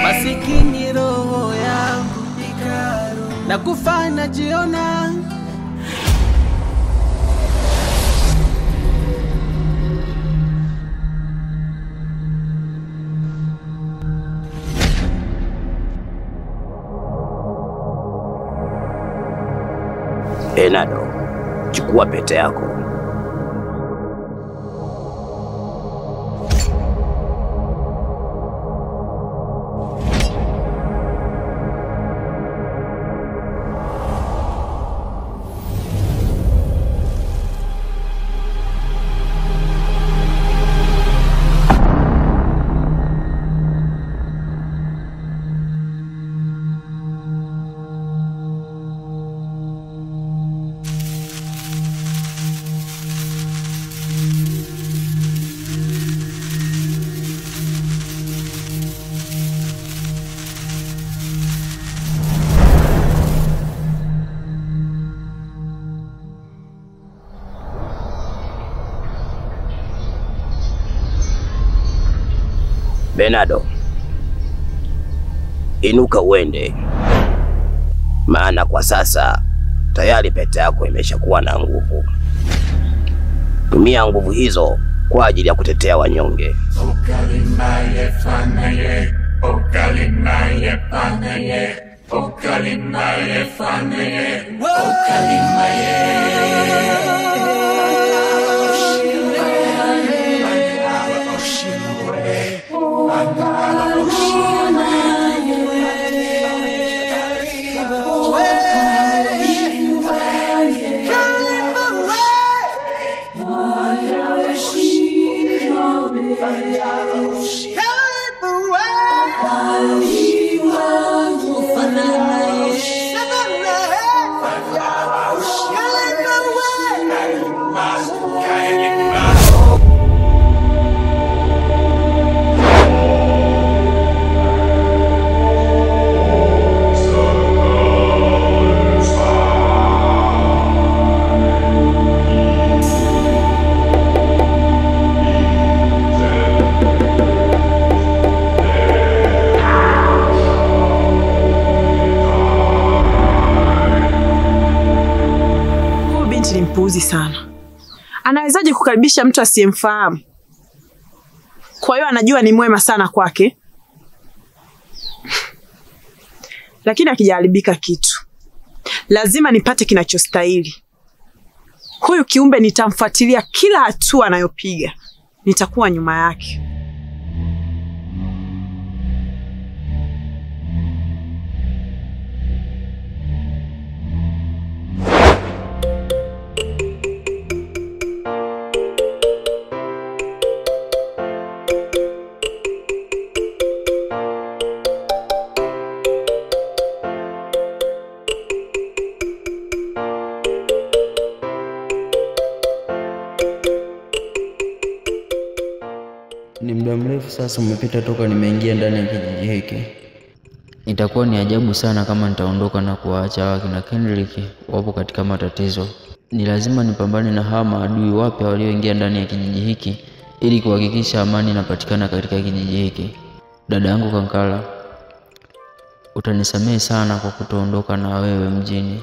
Masikini roho yangu na kufa najiona. Bernardo, chukua pete yako. Bernardo, inuka uende, maana kwa sasa tayari pete yako imeshakuwa na nguvu. Tumia nguvu hizo kwa ajili ya kutetea wanyonge. Mpuuzi sana. Anawezaje kukaribisha mtu asiyemfahamu? Kwa hiyo anajua ni mwema sana kwake. Lakini akijaribika kitu, lazima nipate kinachostahili. Huyu kiumbe nitamfuatilia kila hatua anayopiga. Nitakuwa nyuma yake. Ni muda mrefu sasa umepita toka nimeingia ndani ya kijiji hiki. Itakuwa ni ajabu sana kama nitaondoka na kuwaacha hawa kina Kendrick wapo katika matatizo. Ni lazima nipambane na hawa maadui wapya walioingia ndani ya kijiji hiki ili kuhakikisha amani inapatikana katika kijiji hiki. Dada yangu Kankala, utanisamehe sana kwa kutoondoka na wewe mjini.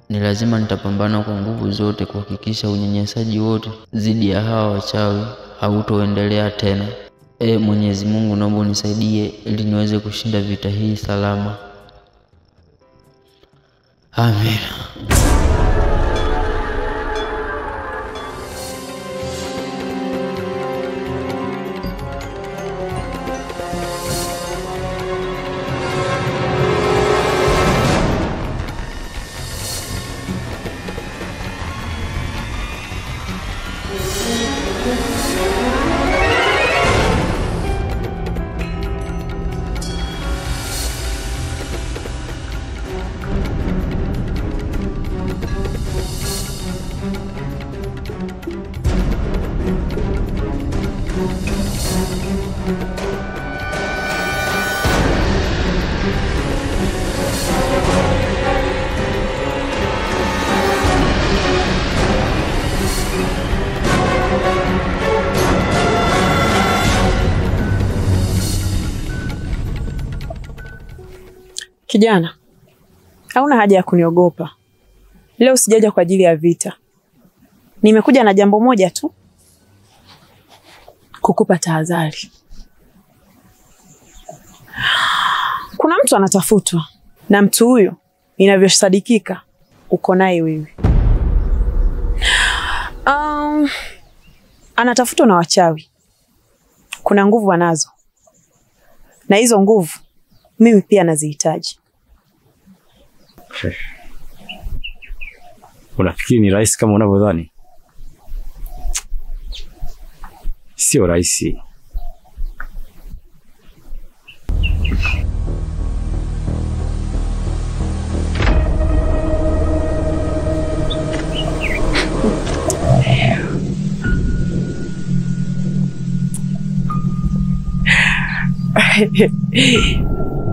Ni lazima nitapambana kwa nguvu zote kuhakikisha unyanyasaji wote dhidi ya hawa wachawi hautoendelea tena. Mwenyezi Mungu, naomba unisaidie ili niweze kushinda vita hii salama. Amen. Kijana, hauna haja ya kuniogopa. Leo sijaja kwa ajili ya vita. Nimekuja na jambo moja tu, kukupa tahadhari. Kuna mtu anatafutwa, na mtu huyo inavyosadikika uko naye wewe. Anatafutwa na wachawi. Kuna nguvu anazo, na hizo nguvu mimi pia nazihitaji. Unafikiri ni rahisi kama unavyodhani? Sio rahisi.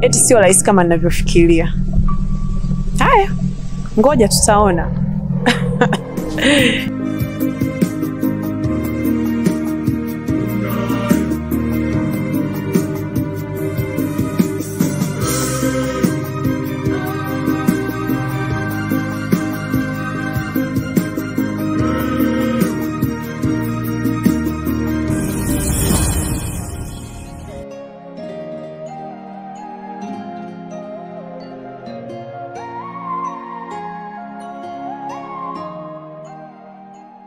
Eti sio rahisi kama ninavyofikiria. Haya, ngoja tutaona.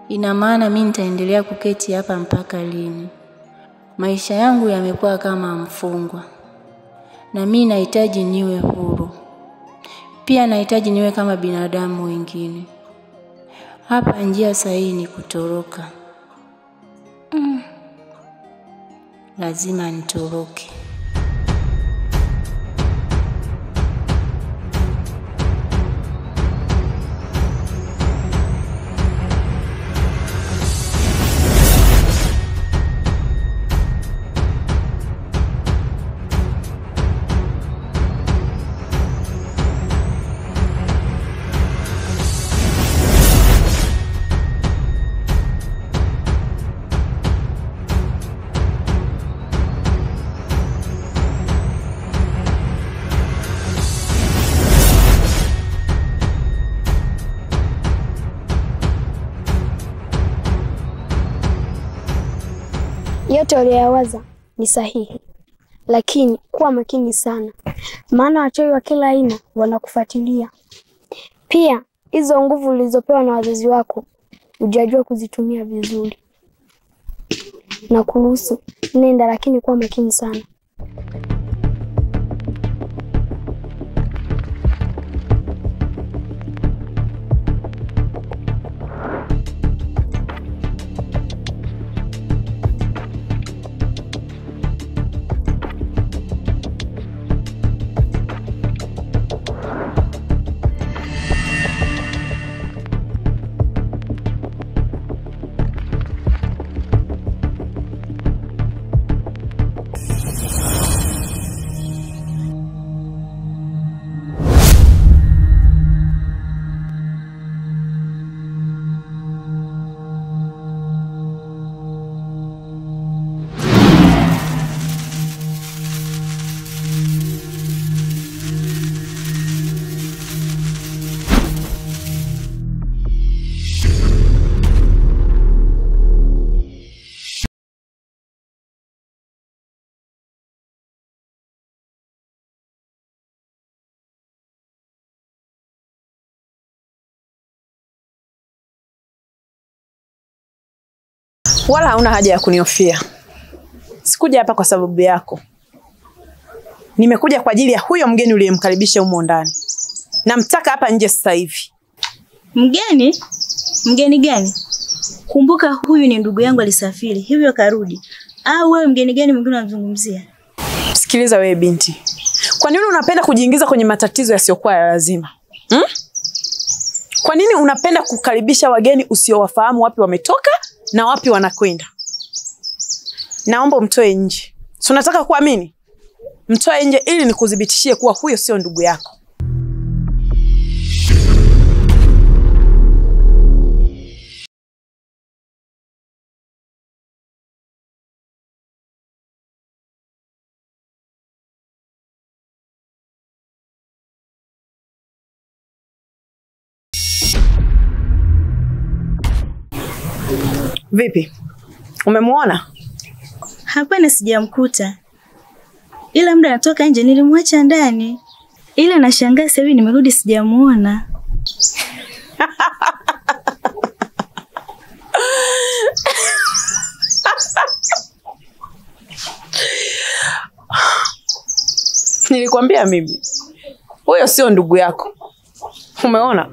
Ina maana mimi nitaendelea kuketi hapa mpaka lini? Maisha yangu yamekuwa kama mfungwa. Na mimi nahitaji niwe huru. Pia nahitaji niwe kama binadamu wengine. Hapa njia sahihi ni kutoroka. Lazima nitoroke. Yote uliyowaza ni sahihi, lakini kuwa makini sana, maana wachawi wa kila aina wanakufuatilia. Pia hizo nguvu ulizopewa na wazazi wako hujajua kuzitumia vizuri. Na kuruhusu nenda, lakini kuwa makini sana. Wala hauna haja ya kunihofia. Sikuja hapa kwa sababu yako. Nimekuja kwa ajili ya huyo mgeni uliyemkaribisha humo ndani. Namtaka hapa nje sasa hivi. Mgeni? Mgeni gani? Kumbuka huyu ni ndugu yangu alisafiri, hivyo karudi. Au wewe mgeni gani mwingine unamzungumzia? Sikiliza wewe binti. Kwa nini unapenda kujiingiza kwenye matatizo yasiyokuwa ya lazima? Kwa nini unapenda kukaribisha wageni usiowafahamu wapi wametoka na wapi wanakwenda? Naomba umtoe nje. Si unataka kuamini? Mtoe nje ili nikudhibitishie kuwa huyo sio ndugu yako. Vipi? Umemuona? Hapana, sijamkuta. Ila muda natoka nje nilimwacha ndani. Ila nashangaa sasa hivi nimerudi sijamuona. Nilikwambia mimi, huyo sio ndugu yako. Umeona?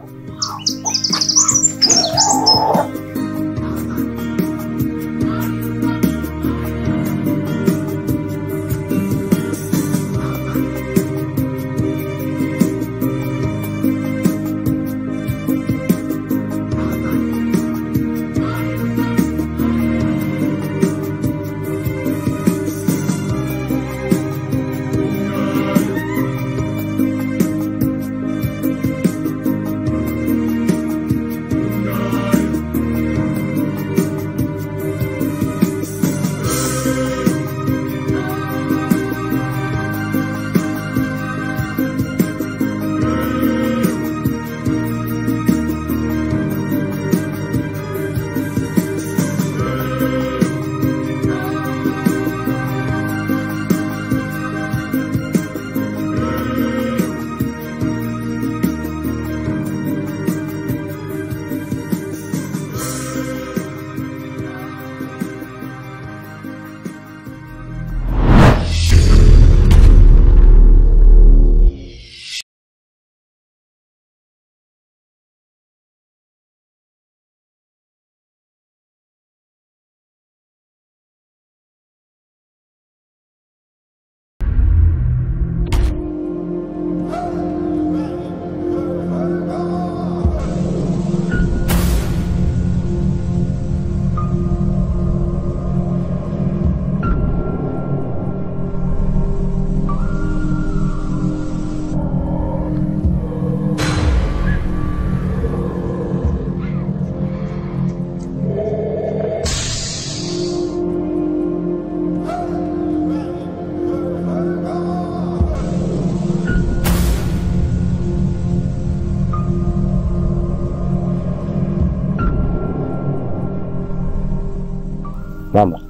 Mama.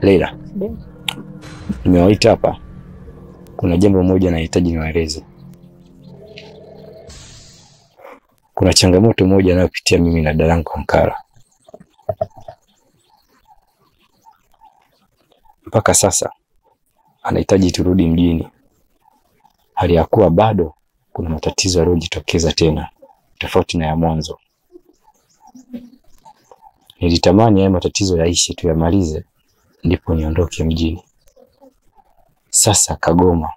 Leila. Nimewaita hapa. Kuna jambo moja nahitaji niwaeleze. Kuna changamoto moja nayopitia mimi na dadangu Ankara. Mpaka sasa anahitaji turudi mjini. Hali ya kuwa bado kuna matatizo yaliyojitokeza tena tofauti na ya mwanzo. Nilitamani haya matatizo yaishe tuyamalize ndipo niondoke mjini. Sasa kagoma,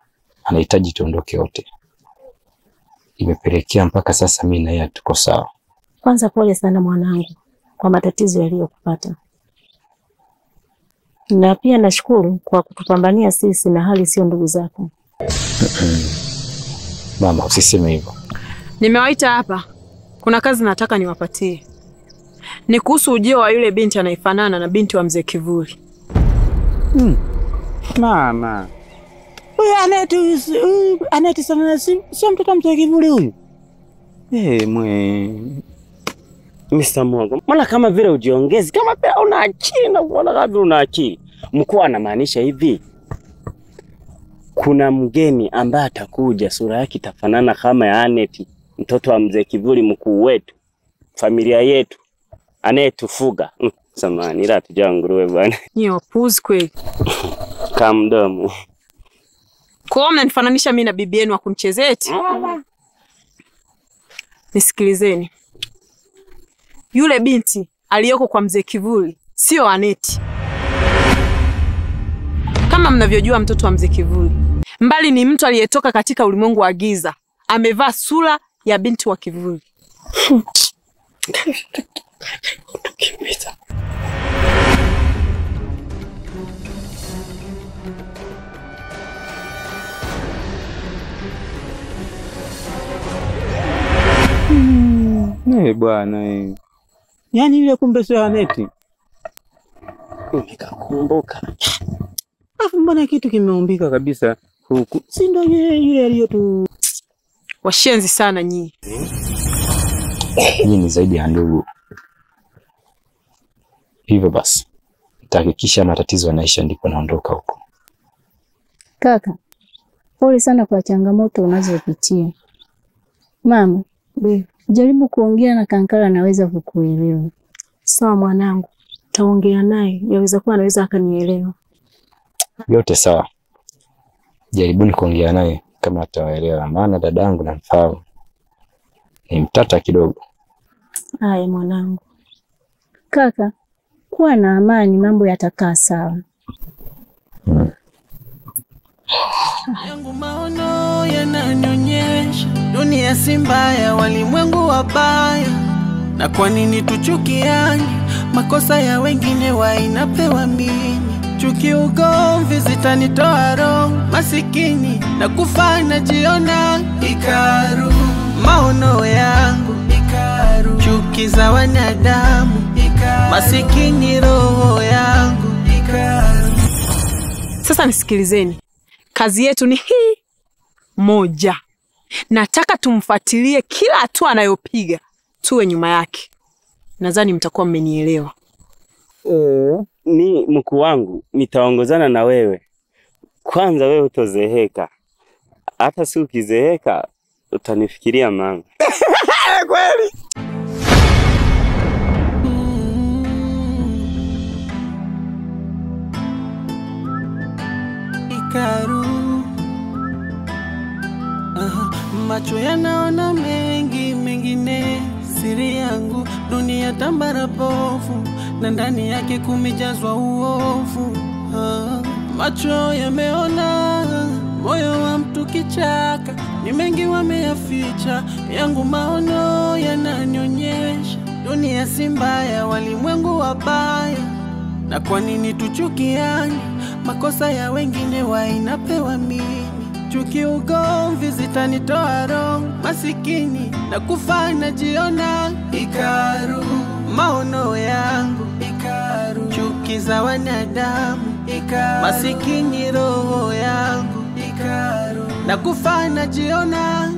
anahitaji tuondoke wote. Imepelekea mpaka sasa mimi na yeye tuko sawa. Kwanza pole sana mwanangu kwa matatizo yaliyokupata. Na pia nashukuru kwa kutupambania sisi na hali sio ndugu zako. Mama, usiseme hivyo. Nimewaita hapa. Kuna kazi nataka niwapatie. Ni kuhusu ujio wa yule binti anayefanana na binti wa Mzee Kivuli. Mama. Huyu Aneti sana sio mtoto wa Mzee Kivuli huyu. Mwe. Mr. Mwongo, mbona kama vile ujiongezi, kama vile una akili na unaona kama vile una akili. Mkuu anamaanisha hivi. Kuna mgeni ambaye atakuja, sura yake itafanana kama ya Aneti, mtoto wa Mzee Kivuli, mkuu wetu, familia yetu, anayetufuga. Samahani, ila tujaa nguruwe bwana. Ni wapuzi kweli. Kama mdomo. Kwa hiyo mnanifananisha mimi na bibi yenu wa kunichezea eti? Nisikilizeni. Yule binti aliyoko kwa Mzee Kivuli sio Aneti. Kama mnavyojua mtoto wa Mzee Kivuli, mbali ni mtu aliyetoka katika ulimwengu wa giza, amevaa sura ya binti wa Kivuli. Bwana. Yaani yule kumbe sio Aneti. Nikakumbuka. Afu mbona kitu kimeumbika kabisa huku? Si ndio yule aliyotu. Washenzi sana nyinyi. Nyinyi ni zaidi ya ndugu. Hivyo basi nitahakikisha matatizo yanaisha ndipo naondoka huko. Kaka, pole sana kwa changamoto unazopitia. Mama, jaribu kuongea na Kankala, anaweza kukuelewa. Sawa mwanangu, taongea naye, yaweza kuwa anaweza akanielewa. Yote sawa. Jaribuni kuongea naye kama atawaelewa, maana dadangu namfahamu. Ni mtata kidogo. Haya mwanangu. Kaka, kuwa na amani, mambo yatakaa sawa. Yangu maono yananionyesha dunia si mbaya, walimwengu wabaya. Na kwa nini tuchukiane? Makosa ya wengine wainapewa mimi. Chuki ugomvi zitanitoa roho masikini na kufa najiona ikaru. Maono yangu ikaru, chuki za wanadamu ikaru, masikini roho yangu ikaru. Sasa nisikilizeni. Kazi yetu ni hii moja. Nataka tumfuatilie kila hatua anayopiga, tuwe nyuma yake. Nadhani mtakuwa mmenielewa. Ni mkuu wangu, nitaongozana na wewe. Kwanza wewe utozeheka. Hata si ukizeheka utanifikiria mama. Kweli. Ikaru. Macho yanaona mengi mengine, siri yangu dunia tambara bovu, na ndani yake kumejazwa uovu. Macho yameona, moyo wa mtu kichaka, ni mengi wameyaficha. Yangu maono yananionyesha dunia si mbaya, walimwengu wabaya. Na kwa nini tuchukiane? Makosa ya wengine wainapewa mimi. Chuki ugomvi zitanitoa roho masikini na kufa najiona ikaru. Maono yangu ikaru, chuki za wanadamu ikaru, masikini roho yangu ikaru, na kufa najiona.